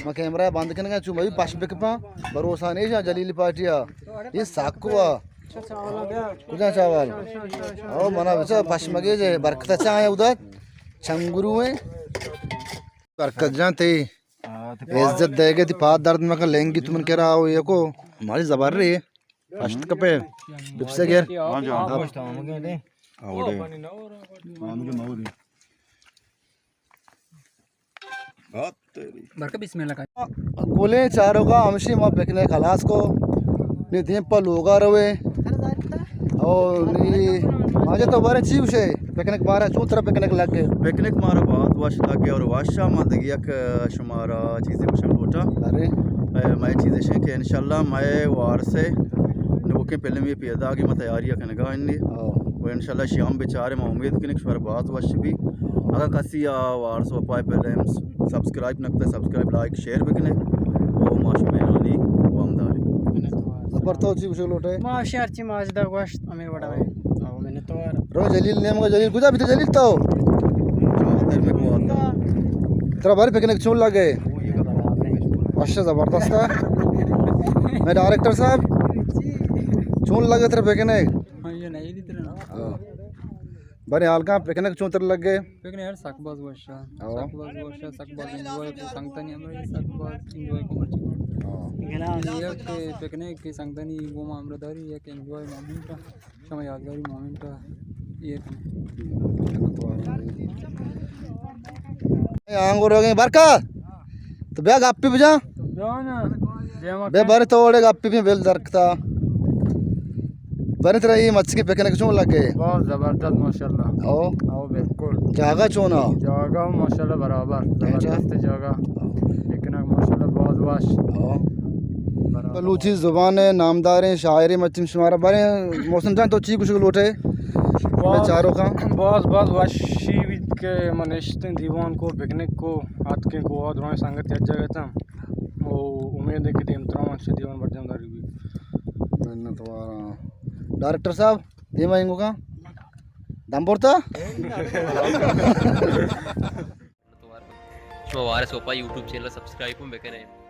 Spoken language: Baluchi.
ما کیمرہ بند کنگا، چو مئی پش بکپاں، بھروسہ نیشاں جلیل پارٹی ءَ۔ اے ساکو ءَ۔ کجا چاول؟ او منا بچا پش مگے جے، برکت چا ایں ادا۔ چنگرو ایں۔ برکت جان تئی عزت دئیگے، تئی پاد درد مکن، لینگی تو من کرا او یکو۔ ماری زبر رے۔ پشت کپے۔ ڈپسے گیر۔ ہاں جان۔ آوڑے۔ برکت بسم اللہ کا۔ کلیں چاروکاں ہمشی ما پکنک ہلاس کو۔ نی دیم پہ لوگا روے۔ او نی واجہ تو بارے چی گوشے؟ پکنک بارے چون ترا پکنک لگے؟ پکنک مارا بہت وش لگے اور وشا ما دگہ یک شمارا چیزے گوشگ لوٹاں۔ ارے۔ اے، مئے چیز اش کہ انشاءاللہ مئے وارث ءِ نوکیں فلم ءِ پیداگ ءِ ما تیاری کنگا انیں۔ ہاں۔ و انشاءاللہ شیام بچارے، ما امید کنیں کہ شمارا باز وش بی۔ اگاں کسی آ وارث وفا فلم سبسکرائب نہ کتا، سبسکرائب، لائک، شیئر بکنے۔ او ما شمے ہانی وامداری۔ پر تو چی گوشگ لوٹے؟ ما شہر چی ماجدہ گوشت۔ امیر وڑا ہے۔ او منتوار۔ رو جلیل نیمگا، جلیل کجا بیتا جلیل تو؟ ترا بارے پکنک چون لگے؟ وش زبردست ہے۔ میں ڈائریکٹر صاحب، چون لگے ترا پکنک؟ ہاں۔ بارے حال کا پکنک چون ترا لگے؟ پکنک یار سک باز وش ہے۔ ہاں۔ سک باز وش ہے، سک باز انجوائے کو سنگتانی ہمراہ، سک باز انجوائے کو مرچی۔ ہاں۔ یہ کہ پکنک کی سنگتانی گوما ہمراہ داری، یک انجوائے مومنٹ ہے۔ شما یادگاری مومنٹ ایر کن۔ آنگو روگیں برکا۔ تو بیا گپی بجا۔ بیا نا۔ بیا بارے تو اوڑے گپی بجا بل درکتا۔ بارے ترا یہ مچکی پکنک چون لگے؟ بہت زبردست ماشاءاللہ۔ او۔ او بالکل۔ جاگہ چونا؟ جاگہ ماشاءاللہ برابر۔ اچھا۔ زبردست جاگہ۔ پکنک ماشاءاللہ بہت وش۔ او۔ بلوچی زبان ءِ نامداریں شاعرے مچم شمارا۔ باریں محسن جان تو چی گوشگ لوٹے؟ باز، چاروکاں۔ باز، باز وشی بیت کہ من نشتیں دیوان کو، پکنک کو، اتکیں کو، درائیں سنگت یک جگہ تاں۔ او امید ہے کہ دیمترا من چہ دیوان برجم داری بیت۔ منت واراں۔ ڈائریکٹر صاحب، دیما اینگو کا؟ دم برتا؟ شما وارث وفا یوٹیوب چینل سبسکرائب ہم بکنے۔